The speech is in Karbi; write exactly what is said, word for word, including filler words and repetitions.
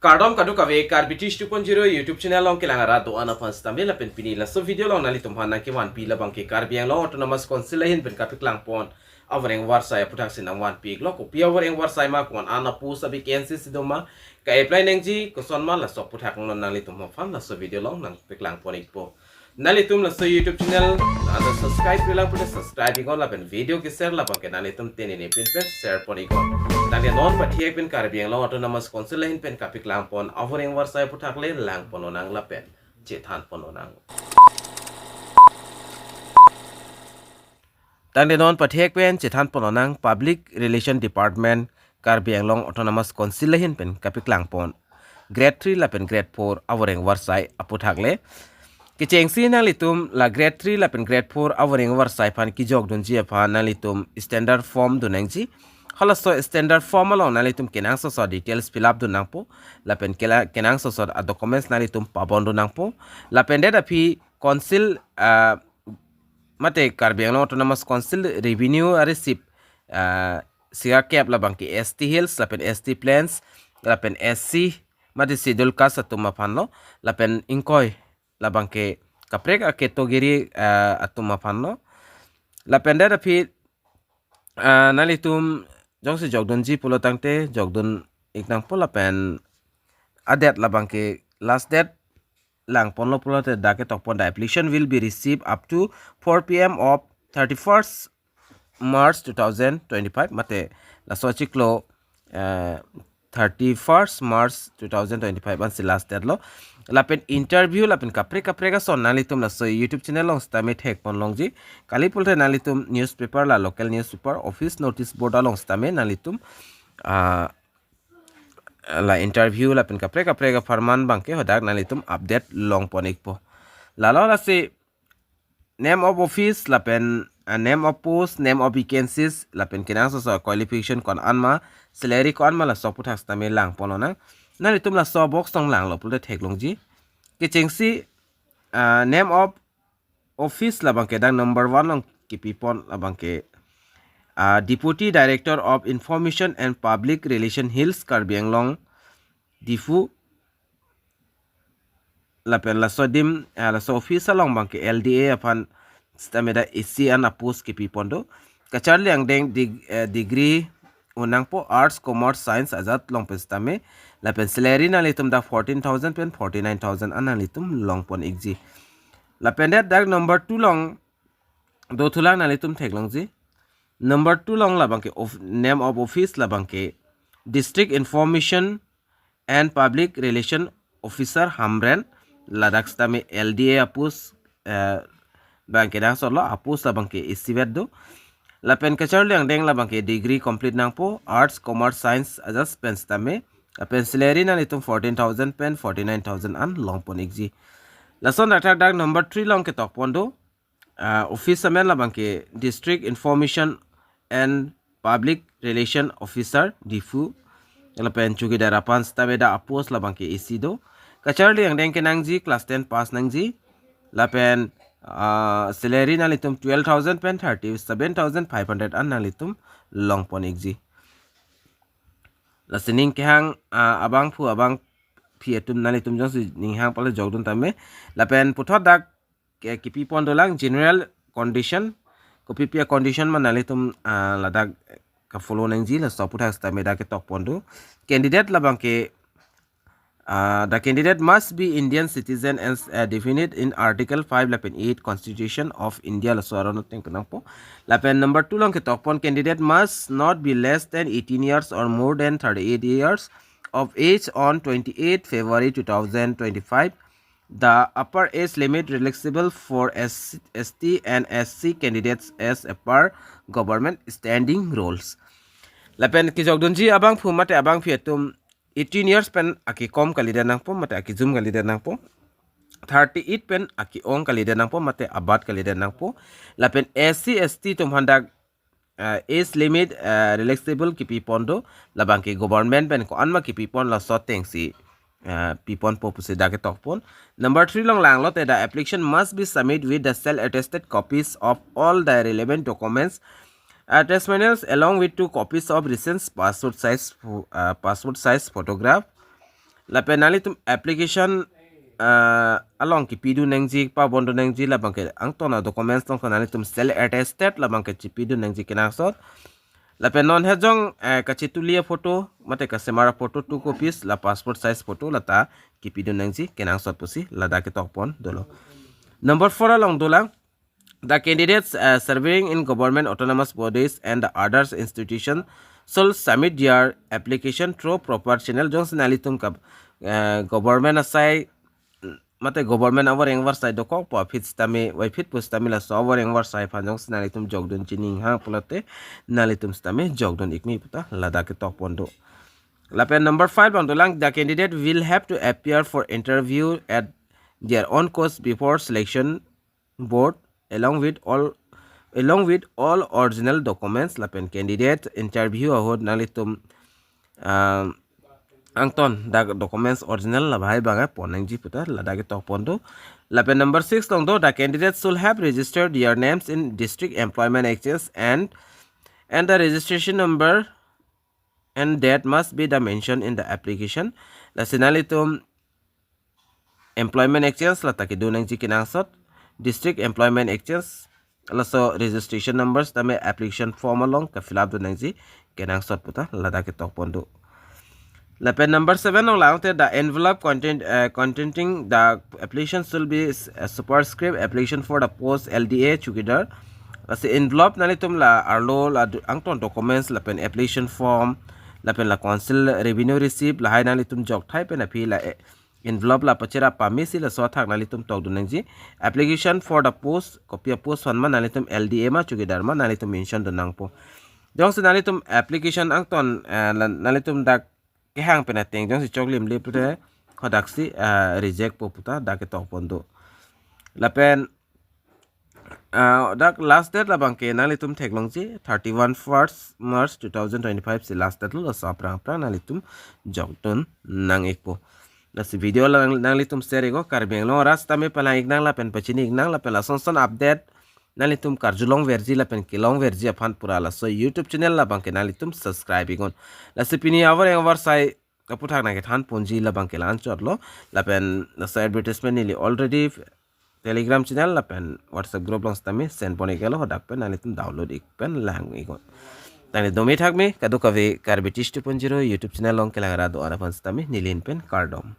Kardom kadokave Karbi Tish two point zero YouTube channel along kelang arat do-an aphan sitame lapen pini laso video along nanglitum aphan nangkevanpi labangke Karbi Anglong Autonomous Council ahin pen kapeklang pon avoreng varsai aputhak si nangvanpi iklo. Kopi avoreng varsai ma, ko-an apost avacancy si doma, ka-apply nangji koson ma, laso aputhak non nanglitum aphan laso video along nangpeklang pon ikpo. Nanglitum laso YouTube channel nangta subscribe-relang pute subscribe iknon lapen video ke-share labangke nanglitum tenine pin pen share pon iknon. Tangte non pathek pen Karbi Anglong Autonomous Council ahin pen kapeklang pon avoreng varsai aputhak le lang pon lonang lapen chethan pon lonang. Tangte non pathek pen chethan pon lonang, Public Relation Department Karbi Anglong Autonomous Council ahin pen kapeklang pon grade three lapen grade four avoreng varsai aputhak le. Kechengsi nanglitum la grade three lapen grade four avoreng varsai aphan kejok dunji aphan nanglitum standard form dun nangji. Halaso standard form along nanglitum kenangsot details fill up dun nangpo. Lapen kela-, kenangsot a-documents nanglitum pabon dun nangpo. Lapen det aphi council, ah, mate Karbi Anglong Autonomous Council revenue a-receipt, ah, siga kep labangke S T Hills lapen S T Plains lapen S C mate Schedule Caste atum aphan lo, lapen ingkoi labangke kaprek a-category, ah, atum aphan lo. Lapen det aphi, ah, nanglitum jongsi jok dunji pulo tangte jok dun ik nangpo lapen a-date labangke last date lang ponlo pulote dak ketok pon, the application will be received up to four P M of thirty-first March two thousand twenty-five mate laso achiklo, eh, thirty-first March two thousand twenty-five ansi last date lo. Lapen interview lapen kaprek kaprek ason nanglitum laso YouTube channel along sitame thek pon longji. Kali pulote nanglitum newspaper, la local newspaper, office notice board along sitame nanglitum, ah, la interview lapen kaprek kaprek apharman abangke hadak nanglitum update long pon ikpo. Lalo lasi name of office lapen, ah, name of post, name of vacancies lapen kenangsot qualification ko-an ma, salary ko-an ma, laso aputhak sitame lang pon lonang. Nanglitum laso box along langlo pulote thek longji. Kechengsi, ah, name of office labangke dak number one along kipi pon labangke, ah, Deputy Director of Information and Public Relation, Hills Karbi Anglong, Diphu. Lapen laso adim, ah, laso office along abangke L D A aphan sitame dak isi an a-post kipi pon do. Kacharli angdeng dig-, eh, degree un nangpo, arts, commerce, science ajat along pen sitame. Lapen salary nanglitum dak fourteen thousand pen forty-nine thousand an nanglitum long pon ikji. Lapen det dak number two along do thulang, nanglitum thek longji. Number two along labangke of, name of office labangke District Information and Public Relation Officer, Hamren, ladak sitame L D A a-post, eh, abangke kenangsot lo, a-post labangke isivet do. Lapen kacharli angdeng labangke degree complete nangpo, arts, commerce, science ajat pen sitame. Lapen salary nanglitum fourteen thousand pen forty-nine thousand an long pon ikji. Lason athak dak number three along ketok pon do, ah, office amen labangke District Information and Public Relation Officer, Diphu. Lapen chowkidar aphan sitame dak a-post labangke isi do. Kacharli angdeng kenangji class ten pass nangji. Lapen, ah, salary nanglitum twelve thousand pen thirty-seven thousand five hundred an nanglitum long pon ikji. Lasi ning kehang, ah, abangphu abangphi atum nanglitum jongsi ning hang pulote jok dun tame. Lapen puthot dak ke kipi pon dolang general condition. Kopi pi a-condition ma nanglitum, ah, ladak ka-follow nangji, laso aputhak sitame dak ketok pon do. Candidate labangke, ah, the candidate must be Indian citizen as, ah, defined in Article five lapen eight Constitution of India, laso aron ateng pen nangpo. Lapen number two along ketok pon, candidate must not be less than eighteen years or more than thirty-eight years of age on twenty-eighth February two thousand twenty-five. The upper age limit relaxable for S-, S T and S C candidates as per government standing rules. Lapen kejok dunji abangphu mate abangphi atum eighteen years pen akekom kalidet nangpo mate akejum kalidet nangpo. Thirty-eight pen ake-ong kalidet nangpo mate abat kalidet nangpo. Lapen S C S T atum aphan dak, ah, age limit, ah, relaxable kipi pon do, labangke government pen ko-an ma kipi pon, laso atengsi, ah, pi ponpo pusi dak ketok pon. Number three along langlote, the application must be submit with the self attested copies of all the relevant documents, attestments along with two copies of recent passport size pho-, ah, passport size photograph. Lapen nanglitum application ah, along kipidun nangji, pabondun nangji labangke angton a-documents along nanglitum self attested labangke chipidun nangji kenangsot. Lapen non hejong eh, kachituli a-photo mate kasemar a-photo two copies la passport size photo lata kipidun nangji kenangsot pusi ladak ketok pon dolo. Number four along dolang, the candidates uh, serving in government, autonomous bodies and the others institution shall submit their application through proper channel. Jongsi nanglitum ka uh, government asai mate government avoreng avarsai dokok pu aphi sitame, vaiphi pu sitame laso avoreng avarsai aphan jongsi nanglitum jokdun chininghang pulote nanglitum sitame jokdun ikmi puta ladak ketok pon do. Lapen number five along dolang, the candidate will have to appear for interview at their own cost before selection board along with all along with all original documents. Lapen candidate interview ahut nanglitum um, angton dak documents original labahai bangke pon nangji puta ladak ketok pon do. Lapen number six along do, the candidates should have registered their names in District Employment Exchange and and the registration number and that must be the mention in the application. Lasi nanglitum Employment Exchange lata kedun nangji kenangsot, District Employment Exchange, laso registration numbers tame application form along ke-fill up dun nangji kenangsot puta ladak ketok pon do. Lapen number seven along lang te, the envelope content uh, containing the application should be uh, superscript application for the post L D A chowkidar. Lasi envelope nanglitum la arlo la do- angton documents lapen application form lapen la council revenue receipt lahai nanglitum jokthai pen aphi la eh, envelope la pachera pamesi laso athak nanglitum tokdun nangji. Application for the post, kopi a-post aphan ma nanglitum L D A ma chowkidar ma nanglitum mention dun nangpo. Jongsi nanglitum application angton eh, la- nanglitum dak kehang pen ateng jongsi choklim lip te hodaksi eh, reject po puta dak ketok pon do. Lapen ah, dak last date labangke nanglitum theklongji thirty-one first March two thousand twenty-five si last date lo, laso aphrang aphrang nanglitum jokdun nang ikpo. Lasi video lang nanglitum share iknon, Karbi Anglong arat sitame palang iknang lapen pachini iknang lapen lason son update nanglitum karjulong verji lapen kelong verji aphan pura laso YouTube channel labangke nanglitum subscribe iknon. Lasi pini avoreng avarsai aputhak nangkethan ponji labangke la-anchot lo. Lapen laso advertisement neli already Telegram channel lapen WhatsApp group along sitame send pon iklo, hodak pen nanglitum download ik pen lang iknon. Tangte dome thakme, kadokave Karbi Tish two point zero YouTube channel along kelang ra do-an aphan sitame neli-in pen kardom.